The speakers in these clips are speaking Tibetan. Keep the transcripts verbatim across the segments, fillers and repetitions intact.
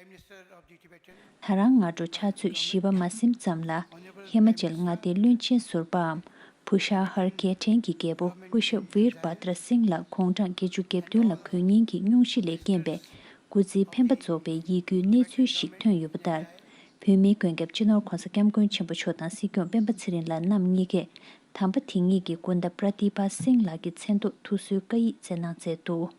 ད་རང་སྔ་དྲོ་ཕྱག་ཚོད་བཞི་པ་མ་ཟིན་ཙམ་ལ། ཧི་མ་ཅལ་མངའ་སྡེའི་བློན་ཆེན་ཟུར་པའམ་བྷུ་ཤཱ་ཧར་རྒྱལ་ཕྲན་གྱི་རྒྱལ་པོ་སྐུ་ཞབས་ཝིར་བྷ་དྲ་སིང་ལགས་དགུང་གྲངས་བརྒྱད་ཅུ་གྱ་བདུན་ལ་འགོས་ཉེན་གྱི་སྙུང་གཞི་ལས་རྐྱེན་པས་སྐུ་ཚེའི་འཕེན་པ་རྫོགས་པའི་ཡིད་སྐྱོའི་གནས་ཚུལ་ཞིག་ཐོན་ཡོད་པ་ལྟར། བོད་མིའི་མགོན་སྐྱབས་སྤྱི་ནོར་༧གོང་ས་༧སྐྱབས་མགོན་ཆེན་པོ་མཆོག་དང་སྲིད་སྐྱོང་སྤེན་པ་ཚེ་རིང་ལགས་རྣམ་གཉིས་ཀས་དམ་པ་དེ་ཉིད་ཀྱི་སྐུ་ཟླ་པྲ་ཏི་པ་སིང་ལགས་ཀྱི་མཚན་ཐོག་ཐུགས་གསོའི་བཀའ་ཡིག་བསྩལ་གནང་མཛད་འདུག།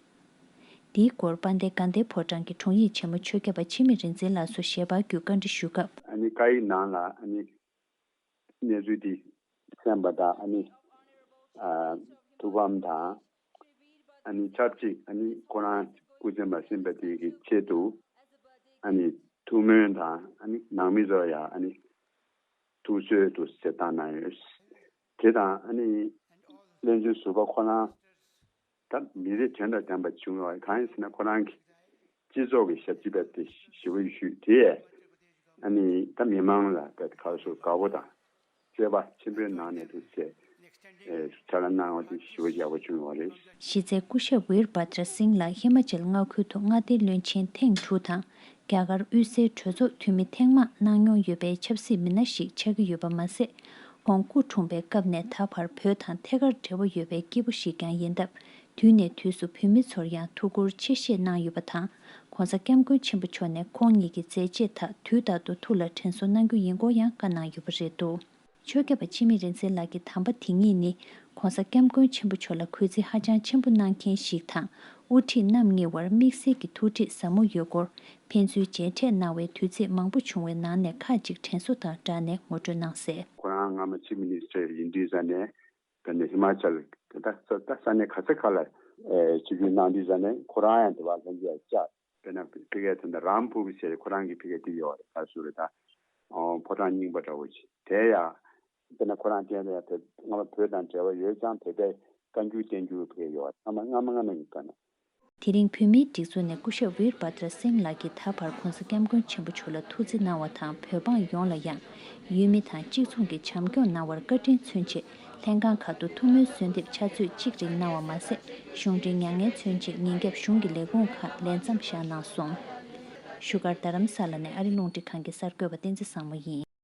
འདིའི་སྐོར་དཔལ་ལྡན་དགའ་ལྡན་ཕོ་བྲང་གི་དྲུང་ཡིག་ཆེན་མོ་ཆོས་སྐྱབས་པ་འཆི་མེད་རིག་འཛིན་ལགས་སུ་ཞལ་པར་བརྒྱུད་བཀའ་འདྲི་ཞུ་སྐབས། ཨ་ནི་བཀའ་ཡིག་ནང་ལ་ཨ་ནི་གནས་ཚུལ་འདི་གསན་པ་དང་ཨ་ནི་ཨ་ཐུགས་ཕམ་དང་ཨ་ནི་ཆབས་ཅིག་ཨ་ནི་ཁོ་རང་སྐུ་ཚེ་མ་ཟིན་པ་དེ་གི་ཆེད་དུ་ཨ་ནི་ཐུགས་སྨོན་དང་ཨ་ནི་ནང་མི་ཚོ་ཡང་ཨ་ནི་ཐུགས་གསོས་འདུག་ཟེར་བཏང་གནང་ཡོད། དེ་དང་ཨ་ནི་བློན་ཆེན་ཟུར་པ་ཁོ་རང་ད་མི་རེ་དོན་དང་ལྡན་པ་བྱུང་བ་གང་ཡིན་ཟེར་ན་ཁོ་རང་གི་སྤྱི་ཚོགས་ཀྱི་ཞབས་ཕྱི་བས་དེ་ཞེ་པོ་ཞུས་དེ་ཨ་ནི་ད་མི་མང་ལ་ད་ག་སོ་དགའ་པོ་དང་བརྩེ་བ་ཆེན་པོའི་ནང་ནས་དུ་ཟེར་ཕྱག་ལས་གནང་བ་དེ་ཞེ་པོ་ཡག་པོ་བྱུང་བ་རེད། གཞི་རྩའི་སྐུ་ཞབས་ཝིར་བྷ་དྲ་སིང་ལགས་ཧི་མ་ཅལ་མངའ་ཁུལ་དུ་མངའ་སྡེའི་བློན་ཆེན་ཐེངས་དྲུག་དང་། རྒྱ་གར་དབུས་སའི་གྲོས་ཚོགས་འཐུས་མི་ཐེངས་མང་གནང་མྱོང་ཡོད་པའི་ཆབ་སྲིད་མི་སྣ་ཞིག་ཆགས་ཀྱི་ཡོད་པ་མ་ཟད། ཁོང་སྐུ་འཁྲུངས་པའི་སྐབས་ནས་ད་བར་བོད་དང་ཐད་ཀར་འབྲེལ་བ་ཡོད་པའི་སྐྱེས་བུ་ཞིག་ཀྱང་ཡིན་སྟབས། དུས་ནས་དུས་སུ་བོད་མི་ཚོར་ཡང་ཐུགས་ཁུར་ཆེ་བཞེས་གནང་ཡོད་པ་དང་། ྋགོང་ས་ྋསྐྱབས་མགོན་ཆེན་པོ་མཆོག་ནས་ཁོང་ཉིད་ཀྱི་མཛད་རྗེས་དག་དུས་རྟག་ཏུ་ཐུགས་ལ་དྲན་གསོ་གནང་རྒྱུ་ཡིན་སྐོར་ཡང་བཀའ་གནང་ཡོད་པ་རེད་འདུག། ཆོས་སྐྱབས་པ་འཆི་མེད་རིག་འཛིན་ལགས་ཀྱིས་དམ་པ་དེ་ཉིད་ནི་ྋགོང་ས་ྋསྐྱབས་མགོན་ཆེན་པོ་མཆོག་ལ་གུས་བརྩི་ཧ་ཅང་ཆེན་པོ་གནང་མཁན་ཞིག་དང་། དབུ་ཁྲིད་རྣམ་གཉིས་བར་དམིགས་བསལ་གྱི་ཐུགས་འདྲིས་ཟབ་མོ་ཡོད་སྐོར། ཕན་ཚུན་མཇལ་འཕྲད་གནང་བའི་དུས་ཚིགས་མང་པོ་བྱུང་བའི་ནང་ནས་ཁག་ཅིག་དྲན་གསོ་དང་སྦྲགས་ནས་ངོ་སྤྲོད་གནང་གསལ། ཁོ་རང་སྔ་མ་ཕྱི་མི་ནི་སི་ཊར་ཡིན་དུས་ཙ་ནས་ད་ནི་ཧི་མ་ཅལ་ད་ས་ད་ས་གནས་ག་ས་ག་ལ་ཨེ་ཆིབས་བསྒྱུར་གནང་དུས་ཙ་ནས་ཁོ་རང་ཡང་དེ་བ་ལྷན་རྒྱས་བཅར། དཔེར་ན་ཕ་གིའི་དོན་དུ་རམ་ཕུར་ཟེར་ཁོ་རང་གི་ཕ་གི་དེ་ཡོད་རེད། ག་སུ་རེད་ད། ཨོ་ཕོ་བྲང་རྙིང་པ་འདྲ་བོ་ཅིག་དེ་ཡང་དཔེར་ན་ཁོ་རང་དེ་ལ་ཡང་བོད་སྔ་མ་བོད་དང་འབྲེལ་བ་ཡོད་ཙང་བོད་པའི་བཀའ་འགྱུར་བསྟན་འགྱུར་ཕ་གི་ཡོད་རེད། སྔ་མ་སྔ་མ་སྔ་མ་ཡིན་པ་ན། དེ་རིང་བོད་མིའི་སྒྲིག་འཛུགས་ནས་སྐུ་ཞབས་ཝིར་བྷ་དྲ་སིང་ལགས་ཀྱིས་ད་བར་ྋགོང་ས་ྋསྐྱབས་མགོན་ཆེན་པོ་མཆོག་ལ་ཐུགས་བརྩེ་གནང་བ་དང་བོད་འབངས་ཡོངས་ལ་ཡང་ཡུལ་མི་དང་གཅིག་མཚུངས་ཀྱི་བྱམས་སྐྱོང་གནང་བར་བཀའ་དྲིན་མཚོན་ཆེད་ལྷན་ཁང་ཁག་ཏུ་ཐུགས་སྨོན་གསོལ་འདེབས་ཕྱག་ཚོད་གཅིག་རིང་གནང་བ་མ་ཟད། གཞུང་འབྲེལ་མྱ་ངན་མཚོན་ཆེད་ཉིན་རྒྱབ་གཞུང་གི་ལས་ཁུངས་ཁག་ལས་མཚམས་བཞག་གནང་སོང་། བཞུགས་སྒར་རྡ་རམ་ས་ལ་ནས་ཨ་རི་རླུང་འཕྲིན་ཁང་གི་གསར་འགོད་པ་བསྟན་འཛིན་བཟང་མོ་ཡིན།